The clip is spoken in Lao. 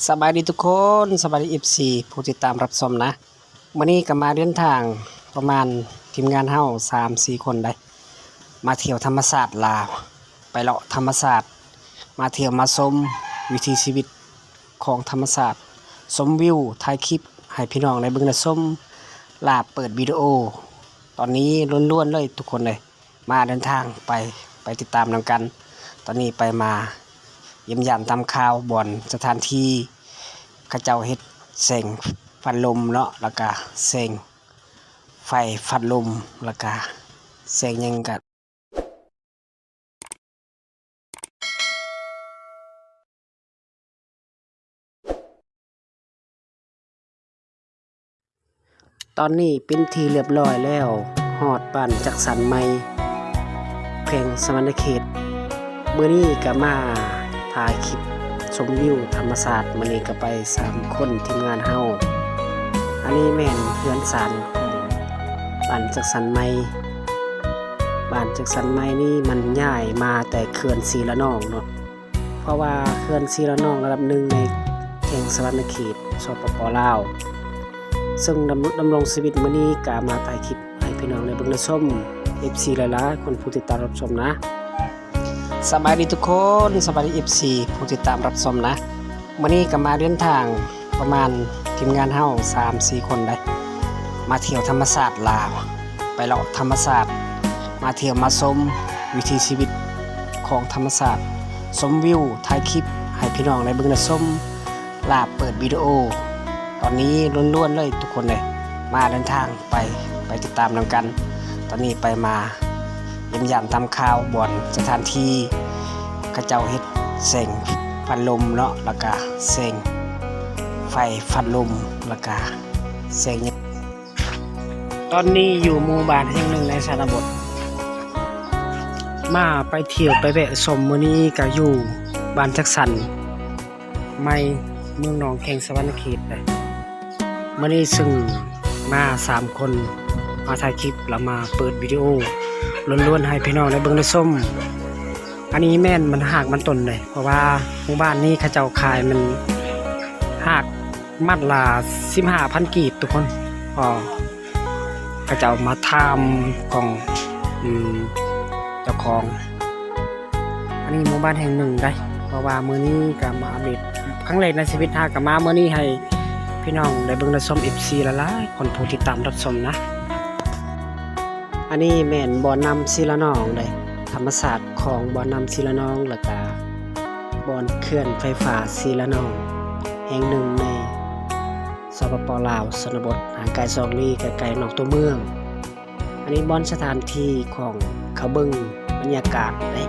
ສະບາຍດີທຸກຄົນ, ສະບາຍດີ ເອັຟຊີ ຜູ້ຕິດຕາມຮັບຊົມນະ. ມື້ນີ້ກໍມາເດີນທາງປະມານທີມງານເຮົາສາມສີ່ຄົນໄດ໋ ມາທ່ຽວທຳມະຊາດລາວ, ໄປເລາະທຳມະຊາດ, ມາທ່ຽວມາຊົມວິຖີຊີວິດຂອງທຳມະຊາດ, ຊົມວິວ, ຖ່າຍຄລິບໃຫ້ພີ່ນ້ອງໄດ້ເບິ່ງໄດ້ຊົມ, ລາເປີດວິດີໂອຕອນນີ້ລ້ວນໆເລີຍທຸກຄົນເລີຍ. ມາເດີນທາງໄປ, ໄປຕິດຕາມນຳກັນ. ຕອນນີ້ໄປມາຢ້ຽມຢາມຕາມຂ່າວບ່ອນສະຖານທີ່ເຂົາເຈົ້າເຮັດແສງຟັນລົມເນາະ, ແລ້ວກະແສງໄຟຟັນລົມ, ແລ້ວກະແສງຫຍັງກະ ຕອນນີ້ເປັນທີ່ລຽບລ້ອຍແລ້ວ, ຮອດບ້ານຈັກສັນໃໝ່ ແຂວງສະຫວັນນະເຂດ. ມື້ນີ້ກະມາຖ່າຍຄລິບຊົມວິວທຳມະຊາດ, ມື້ນີ້ກະໄປສາມຄົນທີມງານເຮົາ. ອັນນີ້ແມ່ນເຮືອນຊານຂອງບ້ານຈັກສັນໃໝ່. ບ້ານຈັກສັນໃໝ່ນີ້ມັນຍ້າຍມາແຕ່ເຂື່ອນສີລະນອງເນາະ. ເພາະວ່າເຂື່ອນສີລະນອງລະດັບໜຶ່ງໃນແຂວງສະຫວັນນະເຂດ ສປປ ລາວ. ເຊິ່ງດຳ ດຳລົງຊີວິດມື້ນີ້ກະມາຖ່າຍຄລິບໃຫ້ພີ່ນ້ອງໄດ້ເບິ່ງໄດ້ຊົມ ເອັຟຊີ ຫຼາຍໆຄົນຜູ້ຕິດຕາມຮັບຊົມນະ. ສະບາຍດີທຸກຄົນ, ສະບາຍດີ ເອັຟຊີ ຜູ້ຕິດຕາມຮັບຊົມນະ. ມື້ນີ້ກໍມາເດີນທາງປະມານທີມງານເຮົາສາມສີ່ຄົນໄດ໋ ມາທ່ຽວທຳມະຊາດລາວ, ໄປເລາະທຳມະຊາດ, ມາທ່ຽວມາຊົມວິຖີຊີວິດຂອງທຳມະຊາດ, ຊົມວິວ, ຖ່າຍຄລິບໃຫ້ພີ່ນ້ອງໄດ້ເບິ່ງໄດ້ຊົມ, ລາເປີດວິດີໂອຕອນນີ້ລ້ວນໆເລີຍທຸກຄົນເລີຍ. ມາເດີນທາງໄປ, ໄປຕິດຕາມນຳກັນ. ຕອນນີ້ໄປມາຢ້ຽມຢາມຕາມຂ່າວບ່ອນສະຖານທີ່ເຂົາເຈົ້າເຮັດແສງຟັນລົມເນາະ, ແລ້ວກະແສງໄຟຟັນລົມ, ແລ້ວກະແສງຫຍັງ. ຕອນນີ້ຢູ່ໝູ່ບ້ານແຫ່ງໜຶ່ງໃນຊະນະບົດ. ມາໄປທ່ຽວໄປແວະຊົມ, ມື້ນີ້ກະຢູ່ບ້ານຈັກສັນໃໝ່ ເມືອງໜອງ ແຂວງສະຫວັນນະເຂດໄດ໋. ມື້ນີ້ເຊິ່ງມາສາມຄົນ ມາຖ່າຍຄລິບ ແລ້ວມາເປີດວິດີໂອລ້ວນໆໃຫ້ພີ່ນ້ອງໄດ້ເບິ່ງໄດ້ຊົມ. ອັນນີ້ແມ່ນມັນຮາກມັນຕົ້ນເດ້ ເພາະວ່າໝູ່ບ້ານນີ້ເຂົາເຈົ້າຂາຍມັນຮາກມັດລະສິບຫ້າພັນກີບທຸກຄົນ. ກໍເຂົາເຈົ້າມາຖາມຂອງ ອືມ ເຈົ້າຂອງ. ອັນນີ້ໝູ່ບ້ານແຫ່ງໜຶ່ງໄດ໋ ເພາະວ່າມື້ນີ້ກໍມາອັບເດດຄັ້ງແລກໃນຊີວິດ ຫາກໍມາມື້ນີ້ໃຫ້ພີ່ນ້ອງໄດ້ເບິ່ງໄດ້ຊົມ ເອັຟຊີ ຫຼາຍໆຄົນຜູ້ຕິດຕາມຮັບຊົມນະ. ອັນນີ້ແມ່ນບໍ່ນ້ຳສີລະນອງເດ້, ທຳມະຊາດຂອງບໍ່ນ້ຳສີລະນອງ ແລ້ວກະບ່ອນເຂື່ອນໄຟຟ້າສີລະນອງ ແຫ່ງໜຶ່ງໃນ ສປປ ລາວ ຊົນນະບົດ ຫ່າງໄກສອກຫຼີກ ໃກ້ໆນອກຕົວເມືອງ. ອັນນີ້ບ່ອນສະຖານທີ່ຂອງເຂົາເບິ່ງບັນຍາກາດເດ້.